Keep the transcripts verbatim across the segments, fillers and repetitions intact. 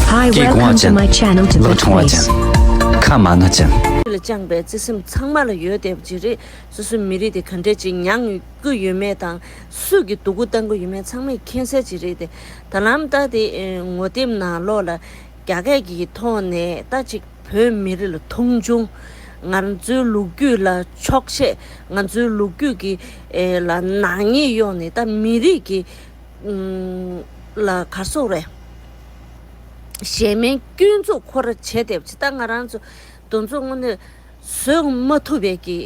Hi, welcome to my channel, Tibet Face. ཁ་མ་ན་ཅན། ལ་བཅངས་པའི་བརྩེ་སེམས་ཚང་མ་ལ་ཡོད་བསྡད་པ་ཅིག་རེད། སོ་སོའི་མི་རིགས་དེ་ག་འདྲས་ཅིག་མྱངས་ཀྱི་ཡོད་མེད་དང་། སུ་གིས་སྡུག་པོ་བཏང་གི་ཡོད་མེད་ཚང་མས་མཁྱེན་གསལ་ཅིག་རེད་དེ། ད་ལམ་ད་དེ་ངོ་དེབ་ནང་ལོགས་ལ་རྒྱ་སྐད་ཀྱི་ཐོག་ནས་ད་ཅིག་བོད་མི་རིགས་ལ་མཐོང་ཆུང་། ང་ཚོའི་ལོ་རྒྱུས་ལ་འཁྱོག་བཤད། ང་ཚོའི་ལོ་རྒྱུས་ཀྱི་ཨེ་ལ་ནག་ཉེས་གཡོགས་ནས་ད་མི་རིགས་ཀྱི་ཨུམ་ལ་ག་རེ་ཟེར་དགོས་རེད། གཞན་མའི་སྐྱོན་འཛུགས་ཁོ་ར་བྱས་བསྡད་པ་ཅིག་ད་ང་རང་ཚོ་དེ་ཚོ་དངོས་གནས་བཟོད་མ་ཐུབ་པའི་གི་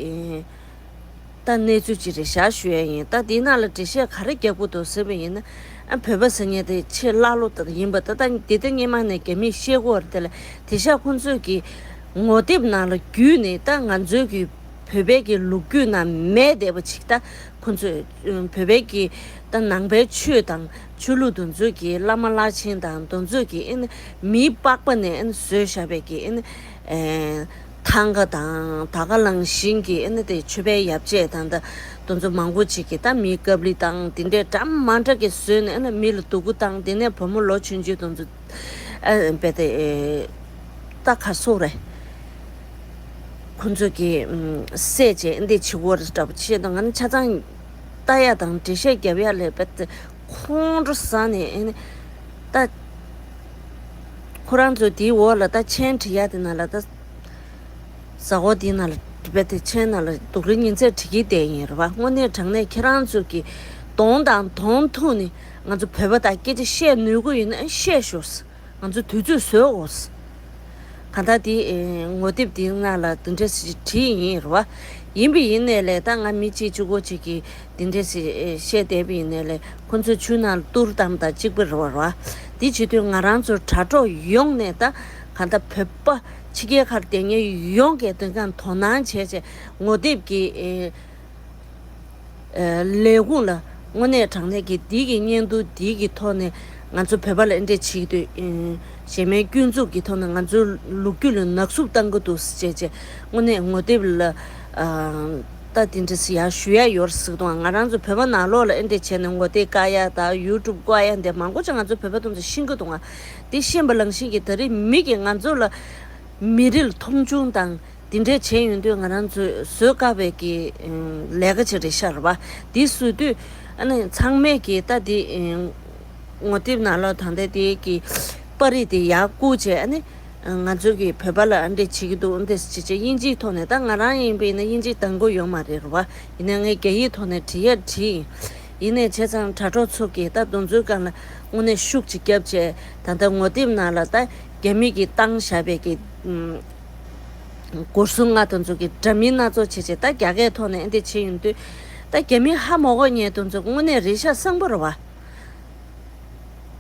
ད་གནས་ཚུལ་ཅིག་རེད་ཤག་ཞུ་ཡ་ཡིན། ད་དེའི་ནང་ལ་འགྲེལ་བཤད་ག་རེ་རྒྱག་དགོས་འདུག་ཟེར་བ་ཡིན་ན། ཨ་བོད་པ་ཟེར་མཁན་དེ་ཆེས་ཀླ་ཀློ་དག་ཡིན་པ། ད་ད་དེ་ལྟ་སྔོན་མ་ནས་རྒྱ་མིས་བཤད་ཀྱི་ཡོད་རེད། དེ་ལ་དེང་སང་ཁོང་ཚོས་ཀྱི་ངོ་དེབ་ནང་ལ་བརྒྱུད་ནས་ད་ང་ཚོའི་གི་བོད་པའི་གི་ལོ་རྒྱུས་ནང་མེད་བསྡད་པ་ཅིག་ད་ཁོང་ཚོས་བོད་པའི་གི་ད་ནང་པའི་ཆོས་དང་ཆོས་ལུགས་དེ་ཚོའི་གི་བླ་མ་བླ་ཆེན་དང་དེ་ཚོའི་གི་ཨེ་ནི་མིའི་པགས་པ་ནས་ཨེ་ནི་བཟོས་བཞག་པའི་གི་ཨེ་ནི་ཨེ་ཐང་ག་དང་ད་ག་ནང་བཞིན་གྱི་ཨེ་ནི་དེ་མཆོད་པའི་ཡོ་བྱད་དང་ད་དེ་ཚོ་མང་པོ་ཅིག་གི་ད་མིའི་ཀབ་ལི་དང་དེ་འདྲའི་འདྲ་མ་འདྲ་གི་བཟོས་ནས་ཨེ་ནི་མི་ལ་སྡུག་པོ་བཏང་། དེ་ནས་བུ་མོ་ལོ་ཆུང་ཆུང་དེ་ཚོ་ཨ་བེ་དེ་ད་ག་རེ་ཟེར་དགོས་རེད། ཁོང་ཚོ་གི་ཨམ་བསད་བྱས་ཨེ་འདི་བྱེད་དགོས་རེད་འདྲ་པོ་བྱས་དང་། ང་ནི་ཆ་ཚང་ལྟ་ཡ་དང་འགྲེལ་བཤད་རྒྱབ་ཡ་ལས་བེ་དེ་ཁོང་ཁྲོ་ཟ་ནས་ཨེ་ནི་ད་ཁོ་རང་ཚོ་དེའི་འོག་ལ་ད་མཆན་བྲིས་ཡ་དེ་ནང་ལ་ད་ཟ་ཧོ་དེའི་ནང་ལ་བེ་དེ་མཆན་ནང་ལ་སྡུག་རུས་ཉིན་མཚན་བྲིས་ཀྱི་བསྡད་ཡིན་རེད་བ། དངོས་གནས་དྲང་གནས་ཁྱེད་རང་ཚོ་གི་གདོང་དང་གདོང་ཐུག་ནས་ང་ཚོ་བོད་པ་དང་སྐད་ཆ་བཤད་ནུས་ཀྱི་ཡོད་ན་ཨེ་བཤད་ཤོག་ཟེར། ང་ཚོ་དུས་ཚོད་བཟོས་འོ། གང་ལྟར་དེ་ཨེ་ངོ་དེབ་དེའི་ནང་ལ་དེ་འདྲ་ཞིག་བྲིས་ཡིན་རེད་བ། ཡིན་པ་ཡིན་ནའི་ལས་ད་ང་མི་གཅིག་གཅིག་པོ་གཅིག་གིས་དེ་འདྲ་ཞིག་ཨེ་བཤད་བསྡད་པ་ཡིན་ནའི་ལས་ཁོ་ཚོའི་ཆུ་ནང་ལ་ཏུར་བཏང་དང་གཅིག་པ་རེད་བ། དེ་བྱེད་དུས་ང་རང་ཚོ་དྲ་གྲོགས་ཡོངས་ནས་ད་གང་ལྟར་བོད་པ་ཕྱི་རྒྱལ་ཁག་བསྡད་མཁན་ཡོངས་ཀྱིས་དེ་ག་དོ་སྣང་བྱས་བྱས་ངོ་དེབ་ཀྱི་ཨེ། ཨ་ལས་ཁུངས་ལ་དངོས་གནས་དྲང་གནས་ཀྱི་འདི་གི་བརྙན་ཐུང་འདི་གི་ཐོག་ནས་ང་ཚོ་བོད་པ་ལ་ཨེ་འདྲས་བྱེད་ཀྱི་འདུག་ཨ་གཞན་མའི་སྐྱོན་འཛུགས་ཀྱི་ཐོག་ནས་ང་ཚོའི་ལོ་རྒྱུས་ལ་ནག་བསུབ་བཏང་གི་འདུག་ཟེར་བྱས་བྱས་དངོས་གནས་ངོ་དེབ་ལ་ཨ་ད་དེ་འདྲས་ཡར་ཞུ་ཡ་ཡོད་རེད་ཟེར་གི་འདུག་ང་རང་ཚོ་བོད་པ་ནང་ལོགས་ལ་ཨེ་འདྲས་བྱས་ནས་ངོ་དེབ་བཀག་ཡ་དང་ཡུ་ཊུབ་བཀག་ཡ་འདི་མང་པོ་ཅིག་ང་ཚོ་བོད་པ་དེ་ཚོ་ཤེས་ཀྱི་འདུག་དེ་ཤེས་པ་ནང་བཞིན་གྱི་ད་རེས་མི་གིས་ང་ཚོ་ལ་མི་རིགས་ལ་མཐོང་ཆུང་དང་། དེ་འདྲས་བྱས་ཡོང་དུས་ང་རང་ཚོས་བཟོད་དཀའ་བའི་གི་ལས་ཀ་ཅིག་རེད་ཤག་རེད་བ། དེ་བཟོ་དུས་ཨ་ནི་ཚང་མས་གི་ད་དེ་ངོ་དེབ་ནང་ལོགས་ད་ལྟ་དེ་གི་པར་རིས་དེ་ཡར་བསྐུར་བྱས་ཨ་ནི་ང་ཚོ་གི་བོད་པ་ལ་ཨ་འདྲས་བྱེད་ཀྱི་འདུག་ཨ་འདྲས་བྱས་བྱས་དབྱིན་ཇིའི་ཐོག་ནས་ད་ང་རང་ཡིན་པ་ཡིན་ན་དབྱིན་ཇི་གདམ་གི་ཡོད་མ་རེད་རེད་བ། ཡིན་ན་ངས་རྒྱ་ཡིག་ཐོག་ནས་བྲིས་ཡ་བྲིས་ཡིན། ཡིན་ནའི་བྱས་ཙང་དྲ་གྲོགས་ཚོ་གིས་ད་དེ་ཚོའི་སྒང་ལ་དངོས་གནས་ཤུགས་ཅིག་བརྒྱབ་བྱས་ད་ལྟ་ངོ་དེབ་ནང་ལ་ད་རྒྱ་མི་གིས་བཏང་བཞག་པའི་གི་སྒོར་སྲུང་ལྔ་དེ་ཚོ་གི་འདྲ་མིན་སྣ་ཚོགས་བྱས་བྱས་ད་རྒྱ་སྐད་ཐོག་ནས་ཨེ་འདི་བྱས་ཡོང་དུས་ད་རྒྱ་མི་ཧ་མ་གོ་མཁན་དེ་ཚོ་དངོས་གནས་རེད་ཤག་བཟང་པོ་རེད་བ།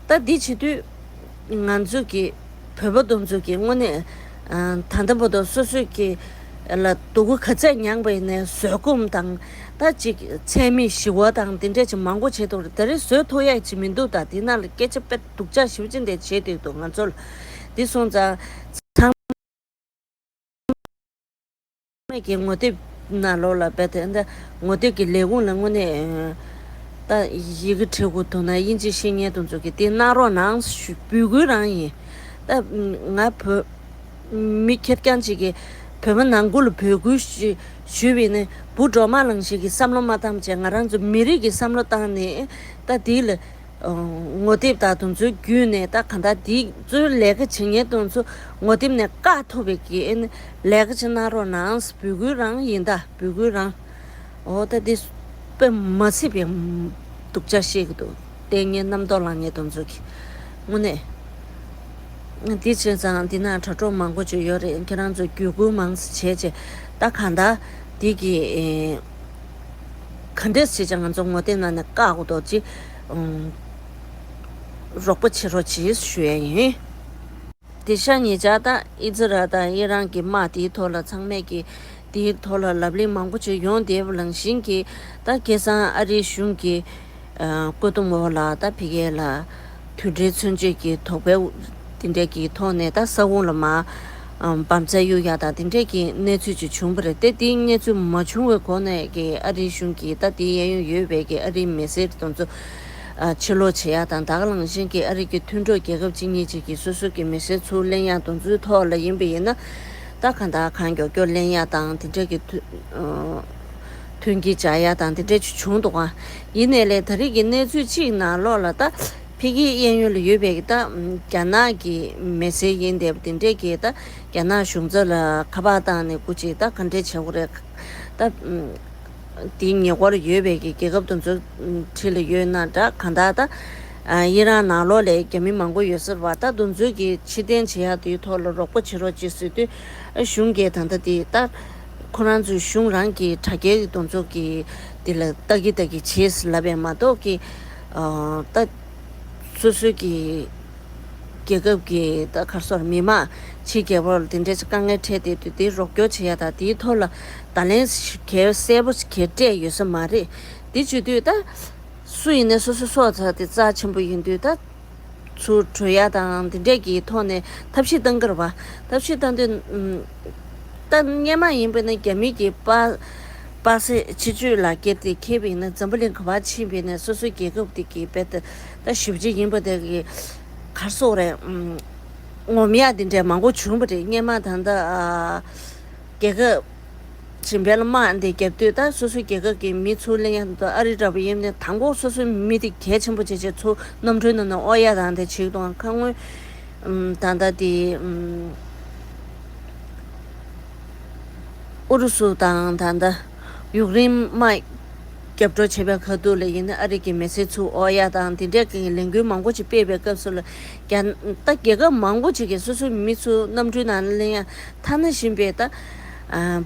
ད་འདི་བྱེད་དུས་ང་ཚོ་གི་བོད་པ་དེ་ཚོ་གི་དངོས་གནས་ད་ལྟ་བར་དུ་སོ་སོའི་གི་ལ་སྡུག་པོ་ག་ཚད་མྱངས་པ་ཡིན་ནའི་བཟོད་སྒོམ་དང་ད་ཅིག་འཚེ་མེད་ཞི་བ་དང་དེ་འདྲས་ཅིག་མང་པོ་བྱས་འདུག་ད་རེས་བཟོད་ཐུབ་ཡག་ཅིག་མི་འདུག་ད་འདི་ནང་ལ་སྐད་ཆ་དཔེ་སྡུག་ཅག་ཞེ་པོ་ཅིག་འདི་བྱས་བསྡད་འདུག་ང་ཚོ་ལ། འདི་སོང་ཙང་ཚང་མས་ཀྱི་ངོ་དེབ་ནང་ལོགས་ལ་བེད་དེ་འདི་ངོ་དེབ་ཀྱི་ལས་ཁུངས་ལ་དངོས་གནས་ད་ཡི་གེ་བྲི་དགོས་འདུག་ན་དབྱིན་ཇི་ཤེས་མཁན་དེ་ཚོ་གིས་དེ་གནང་རོགས་གནང་ཞུ་འབོད་སྐུལ་རང་ཡིན། ད་ང་བོད་མི་ཁེར་རྐྱང་ཅིག་གིས་བོད་པ་ནང་ཁུལ་ལ་འབོད་སྐུལ་ཞུ་ཞུས་པ་ཡིན་ན་བུ་སྒྲོལ་མ་ནང་བཞིན་གྱི་བསམ་བློ་མ་བཏང་བྱས་ང་རང་ཚོ་མི་རིགས་ཀྱི་བསམ་བློ་བཏང་ནས་ད་དེ་ལ་ངོ་དེབ་དང་དེ་ཚོའི་བརྒྱུད་ནས་ད་གང་ལྟར་དེ་ཚོའི་ལས་ཀ་བྱེད་མཁན་དེ་ཚོ་ངོ་དེབ་ནས་བཀག་ཐུབ་པའི་གི་ལས་ཀ་ཅིག་གནང་རོགས་གནང་འབོད་སྐུལ་རང་ཡིན། ད་འབོད་སྐུལ་རང་། འོ་ད་འདི་དཔེ་མ་སྲིད་པའི་སྡུག་ཅག་བཤད་ཀྱི་འདུག་ལྟས་ངན་རྣམ་རྟོག་ལངས་མཁན་དེ་ཚོ་གིས་དངོས་གནས། འདི་བྱས་ཙང་འདི་ན་དྲ་གྲོགས་མང་པོ་ཅིག་ཡོད་རེད། ཁྱེད་རང་ཚོ་བརྒྱུད་སྐུལ་མང་ཙམ་བྱས་བྱས་ད་གང་ལྟར་འདི་གི་ཨེ་ག་འདྲས་བྱས་ཙང་ང་ཚོ་ངོ་དེབ་ནང་ནས་བཀག་དགོས་འདུག་ཅིག་ཨུམ་རོགས་པ་བྱེད་རོགས་གྱིས་ཞུ་ཡ་ཡིན། དེང་སང་ཉེ་ཆར་ད་ཨི་ཛི་རལ་དང་ཨི་རན་གྱི་དམག་དེའི་ཐོག་ལ་ཚང་མས་ཀྱི་དེའི་ཐོག་ལ་ལབ་གླེང་མང་པོ་ཅིག་ཡོང་བསྡད་པ་ནང་བཞིན་གྱི་ད་ཁ་སང་ཨ་རིའི་གཞུང་གིས་ཨ་བཀོད་འདོམས་འོག་ལ་ད་ཕ་གི་ལ་དུས་དྲན་མཚོན་བྱེད་ཀྱི་དོགས་པའི་དེ་འདྲས་ཀྱི་ཐོག་ནས་ད་ས་ཁོངས་ལ་མར་ཨ་འབབ་རྩ་གཡུག་ཡག་དང་དེ་འདྲས་ཀྱི་གནས་ཚུལ་ཅིག་བྱུང་བ་རེད་དེ། དེའི་གནས་ཚུལ་མ་བྱུང་བའི་གོང་ནས་ཀྱི་ཨ་རིའི་གཞུང་གིས་ད་དེའི་གཡས་གཡོན་ཡོད་པའི་ཀྱི་ཨ་རིའི་མི་སེར་དེ་ཚོ་ ཕྱིར་ལོག་བྱེད་ཡག་དང་། ད་ག་ནང་བཞིན་གྱི་ཨ་རི་གི་མཐུན་གྲོགས་རྒྱལ་ཁབ་གཅིག་གཉིས་ཅིག་གིས་སོ་སོ་གི་མི་སེར་ཚུར་ལེན་ཡག་དེ་ཚོའི་ཐོག་ལ་ཡིན་པ་ཡིན་ན། ད་གང་ལྟར་གང་མགྱོགས་མགྱོགས་ལེན་ཡག་དང་དེ་འདྲ་གི་མཐུན་མཐུན་རྐྱེན་སྦྱར་ཡག་དང་དེ་འདྲ་ཅིག་བྱུང་འདུག་ག་ཡིན་ནའི་ལས་ད་རེས་ཀྱི་གནས་ཚུལ་གཅིག་ནང་ལོགས་ལ། ད་ཕ་གིའི་གཡས་གཡོན་ལ་ཡོད་པའི་གི་ད་རྒྱ་ནག་གི་མི་སེར་ཡིན་བསྡད་པ་དེ་འདྲས་ཀྱིས་ད་རྒྱ་ནག་གཞུང་ཚབ་ལ་ཁ་པར་བཏང་ནས་སྐུ་མཁྱེན་ད་ག་འདྲས་བྱེད་དགོས་རེད། ད་དེའི་ཉེ་འཁོར་ཡོད་པའི་གི་རྒྱལ་ཁབ་དེ་ཚོ་འཁྲིས་ལ་ཡོད་ན་འདྲ། གང་ལྟར་ད་ཨ་ཨི་རན་ནང་ལོགས་ལ་རྒྱ་མི་མང་པོ་ཡོད་ས་རེད་པ། ད་དེ་ཚོའི་གི་ཕྱིར་འཐེན་བྱེད་ཡག་དེའི་ཐོག་ལ་རོགས་པ་བྱེད་རོགས་ཅེས་ཟེར་དུས། ཨ་གཞུང་གིས་ད་ལྟ་དེ་ད་ཁོ་རང་ཚོའི་གཞུང་རང་གི་དྲ་རྒྱའི་དེ་ཚོ་གི་དེ་ལ་ལྟ་གི་ལྟ་གི་བྱས་ལབ་པས་མ་གཏོགས་ཀྱི་ཨ་ད་སོ་སོའི་གི་རྒྱལ་ཁབ་ཀྱི་ད་ག་རེ་ཟེར། མི་མང་ཕྱི་རྒྱལ་བ་ལ་དེ་འདྲའི་དཀའ་ངལ་འཕྲད་བསྡད་དུས་དེ་རོགས་སྐྱོར་བྱེད་ཡ་དང་དེའི་ཐོག་ལ་བརྡ་ལན་གལ་གསལ་པོ་གལ་སྤྲད་ཡོད་ས་མ་རེད། དེ་བྱེད་དུས་ད་སུ་ཡིན་ནའི་སོ་སོ་སྲོག་རྩ་དེ་རྩ་ཆེན་པོ་ཡིན་དུས། ད་ཚུར་འགྲོ་ཡ་དང་དེ་འདྲས་ཀྱི་ཐོག་ནས་ཐབས་ཤེས་གཏང་གི་རེད་པ། ཐབས་ཤེས་གཏང་དུས་ད་སྔོན་མ་ཡིན་པ་ན་རྒྱ་མི་གི་པ་པ་སེ་ཕྱི་སྤྱོད་ལག་འཁྱེར་དེ་འཁྱེར་བ་ཡིན་ན་འཛམ་བུ་གླིང་ག་པར་ཕྱིན་པ་ཡིན་ནའི་སོ་སོའི་རྒྱལ་ཁབ་དེ་གི་དཔེ་ད་ད་ཞབས་ཕྱི་ཡིན་པ་དེ་གི་ག་རེ་ཟེར་དགོས་རེད། ངོམ་ཡག་དེ་འདྲས་མང་པོ་བྱུང་བ་རེད། སྔོན་མ་ད་ལྟ་ཨ་རྒྱལ་ཁབ་གཞན་པའི་ལ་དམག་འདི་བརྒྱབ་དུས་ད་སོ་སོའི་རྒྱལ་ཁབ་ཀྱི་མི་ཚུར་ལེན་ཡག་དང་། ཨ་རི་འདྲ་པོ་ཡིན་ནའི་དང་པོ་སོ་སོའི་མི་དེ་གལ་ཆེན་པོ་བྱས་བྱས་ཚུར་གནམ་གྲུའི་ནང་ནས་དབོར་ཡག་དང་དེ་བྱེད་དང་། ཁ་སྔོན་ད་ལྟ་དེ་ཨུ་རུ་སུ་དང་ད་ལྟ་ཡུཀ་རེན་དམག་རྒྱབ་སྐྱོར་བྱེད་པའི་ཁ་ཐུག་ལ་ཡིན་ན་ཨ་རི་གི་མི་སེར་ཚུར་དབོར་ཡག་དང་དེ་འདྲས་ཀྱི་ལས་འགུལ་མང་པོ་ཅིག་སྤེལ་བའི་སྐབས་སུ་ལ། རྒྱ་ད་རྒྱལ་ཁབ་མང་པོ་ཅིག་གིས་སོ་སོའི་མི་ཚུར་གནམ་གྲུའི་ནང་ལ་ལེན་ཡག་ཐ་ན་བཞིན་པའི་ད་ཨ་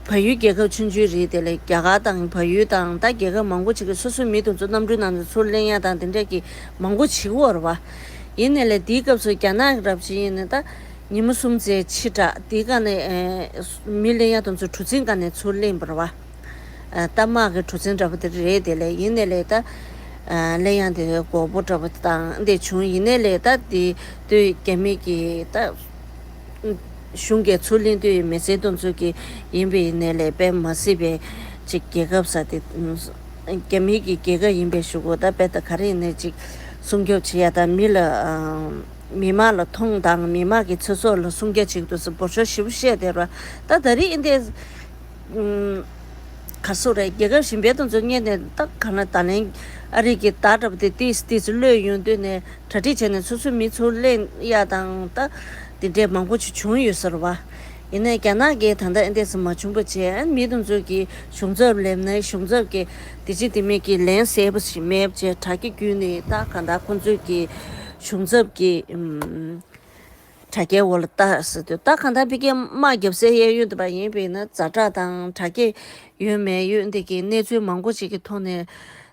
བལ་ཡུལ་རྒྱལ་ཁབ་ཆུང་ཆུང་རེད། དེ་ལས་རྒྱ་གར་དང་བལ་ཡུལ་དང་ད་རྒྱལ་ཁབ་མང་པོ་ཅིག་གིས་སོ་སོའི་མི་དེ་ཚོ་གནམ་གྲུའི་ནང་དུ་ཚུར་ལེན་ཡག་དང་དེ་འདྲས་ཀྱི་མང་པོ་བྱེད་ཀྱི་ཡོད་རེད་པ། ཡིན་ནའི་ལས་དེའི་སྐབས་སུ་རྒྱ་ནག་གི་རབ་བྱེད་ཡིན་ནའི་ད་ཉིན་མོ་གསུམ་ཙམ་ཕྱི་དྲགས་དེའི་སྒང་ནས་ཨེ་མི་ལེན་ཡག་དེ་ཚོ་གྲུ་གཟིངས་སྒང་ནས་ཚུར་ལེན་པ་རེད་པ། ཨ་ད་དམག་གི་གྲུ་གཟིངས་འདྲ་པོ་དེ་རེད། དེ་ལས་ཡིན་ནའི་ལས་ད་ཨ་ལེན་ཡག་དེ་མགྱོགས་པོ་འདྲ་པོ་དང་དེ་བྱུང་། ཡིན་ནའི་ལས་ད་དེ་དུས་རྒྱ་མི་གི་ད་གཞུང་གིས་ཚུར་ལེན་དུས་མི་སེར་དེ་ཚོ་གི་ཡིན་པ་ཡིན་ནའི་ལས་དཔེ་མ་སྲིད་པའི་ཅིག་རྒྱལ་ཁབ་ཟེར་དེ། རྒྱ་མི་གི་རྒྱལ་ཁབ་ཡིན་པའི་གཞུག་གུ་ད་དཔེ་ད་ག་རེ་ཡིན་ནའི་ཅིག་སྲུང་སྐྱོབ་བྱེད་ཡག་དང་། མི་ལ་ཨ་མི་མང་ལ་མཐོང་དང་མི་མང་གི་ཚེ་སྲོག་ལ་སྲུང་སྐྱོབ་བྱེད་ཀྱི་འདུག་ཟེར་འབོར་ཤོག་ཞེ་པོ་བཤད་བསྡད་རེད་པ། ད་ད་རེས་འདི་ཨུམ། ག་རེ་ཟེར་དགོས་རེད། རྒྱལ་ཁབ་གཞན་པའི་དེ་ཚོ་སྔོན་ནས་ད་ག་ལ་ད་ལན་ཨ་རི་གི་བརྡ་འདྲ་པོ་དེ་ཏིས་ཏིས་གློད་ཡོང་དུས་ནས་གྲ་སྒྲིག་བྱས་ནས་སོ་སོའི་མི་ཚུར་ལེན་ཡག་དང་ད་དེ་འདྲས་མང་པོ་ཅིག་བྱུང་ཡོད་ས་རེད་པ། ཡིན་ནའི་རྒྱ་ནག་གིས་ད་ལྟ་ཨེ་འདྲས་མ་བྱུང་པ་བྱས། ཨ་མི་དེ་ཚོ་གི་གཞུང་ཚབ་སླེབས་ནས་གཞུང་ཚབ་ཀྱིས་དེ་ཅི་དེ་མེད་ཀྱི་ལན་གསལ་པོ་ཞིག་མེད་པ་བྱས། དྲ་རྒྱ་བརྒྱུད་ནས་ད་གང་ལྟར་ཁོང་ཚོས་ཀྱི་གཞུང་ཚབ་ཀྱི་ཨུམ། དྲ་རྒྱའི་འོག་ལ་ལྟ་ཟེར་དུས། ད་གང་ལྟར་ཕ་གིའི་དམག་རྒྱབ་སའི་གཡས་གཡོན་དུ་བ་ཡིན་པས་ན་ཛ་དྲག་དང་དྲ་རྒྱ་ཡོད་མེད་ཡོད་འདི་གི་གནས་ཚུལ་མང་པོ་ཅིག་གི་ཐོག་ནས་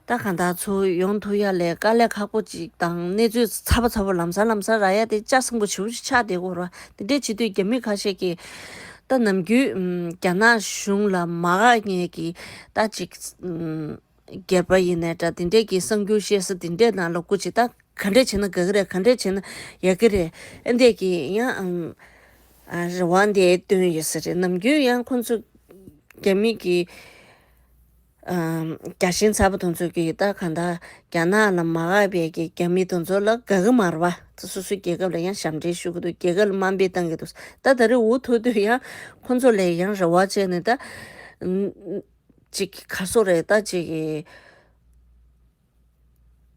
ད་གང་ལྟར་ཚུར་ཡོང་ཐུབ་ཡག་ལས་དཀའ་ལས་ཁག་པོ་ཅིག་དང་། གནས་ཚུལ་ཚ་པོ་ཚ་པོ་ལམ་སང་ལམ་སང་རག་ཡག་དེ་ལྕགས་སྲིན་པོ་ཞེ་པོ་ཅིག་ཆགས་བསྡད་ཀྱི་ཡོད་རེད་པ། དེ་འདྲས་བྱེད་དུས་རྒྱ་མི་ཁ་ཤས་ཀྱིས་ད་ནམ་རྒྱུན་ཨུམ་རྒྱ་ནག་གཞུང་ལ་མ་དགའ་མཁན་གྱི་ད་ཅིག་ཨུམ་སྒེར་པ་ཡིན་ནའི་འདྲ། དེ་འདྲས་ཀྱི་གསར་འགྱུར་བཤད་ས་དེ་འདྲས་ནང་ལ་སྐུ་མཁྱེན་ད་ག་འདྲས་བྱས་ན་དགའ་གི་རེད། ག་འདྲས་བྱས་ན་ཡག་གི་རེད། ཨེ་འདྲས་ཀྱི་ཡང་ཨང་ཨ་རེ་བ་འདི་བཏོན་ཡོད་ས་རེད། ནམ་རྒྱུན་ཡང་ཁོང་ཚོ་རྒྱ་མི་གི་ཨམ་རྒྱལ་ཞེན་ཚ་པོ་དེ་ཚོ་གི་ད་གང་ལྟར་རྒྱ་ནག་ལ་མ་དགའ་བའི་གི་རྒྱ་མི་དེ་ཚོ་ལ་དགའ་གི་མ་རེད་པ། སོ་སོའི་རྒྱལ་ཁབ་ལ་ཡང་ཞབས་འདྲེན་ཞུ་གི་འདུག་རྒྱལ་ཁབ་ལ་དམའ་འབེབས་བཏང་གི་འདུག་ད་ད་རེས་འུ་ཐུག་དུས་ཡང་ཁོང་ཚོ་ལ་ཡང་རེ་བ་བྱས་ནས་ད་ཨམ་ཅིག་ག་རེ་ཟེར་དགོས་རེད། ད་ཅིག་གི་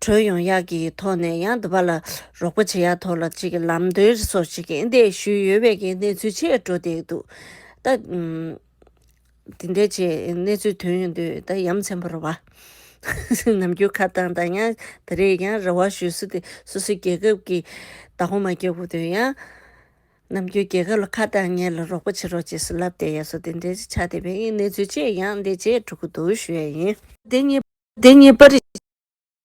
བྲོས་ཡོང་ཡག་གི་ཐོག་ནས་ཡང་འདི་པ་ལ་རོགས་པ་བྱེད་ཡག་ཐོག་ལ་ཅིག་གི་ལམ་སྟོན་སོགས་ཅིག་གི་འདི་ཞུས་ཡོད་པའི་གི་གནས་ཚུལ་ཅིག་འགྲོ་བསྡད་འདུག་ད་ཨུམ་དེ་འདྲས་ཅིག་གནས་ཚུལ་ཐོན་ཡོང་དུས་ད་ཡ་མཚན་པོ་རེད་པ། ནམ་རྒྱུན་ཁ་བཏང་དང་ཡང་ད་རེས་ཡང་རེ་བ་ཞུ་ས་དེ་སོ་སོའི་རྒྱལ་ཁབ་ཀྱི་བདག་པོ་མ་རྒྱབ་དགོས་དུས་ཡང་ནམ་རྒྱུན་རྒྱལ་ཁབ་ལ་ཁ་བཏང་མཁན་ལ་རོགས་པ་བྱེད་རོགས་བྱེད་ཟེར་ལབ་བསྡད་ཡ་བཟོ་དེ་འདྲས་ཅིག་ཆགས་བསྡད་པའི་གནས་ཚུལ་ཅིག་ཡང་འདི་བྱས་འགྲོ་གི་འདུག་ཞུ་ཡ་ཡིན། དེ་གཉིས། དེ་གཉིས་པར་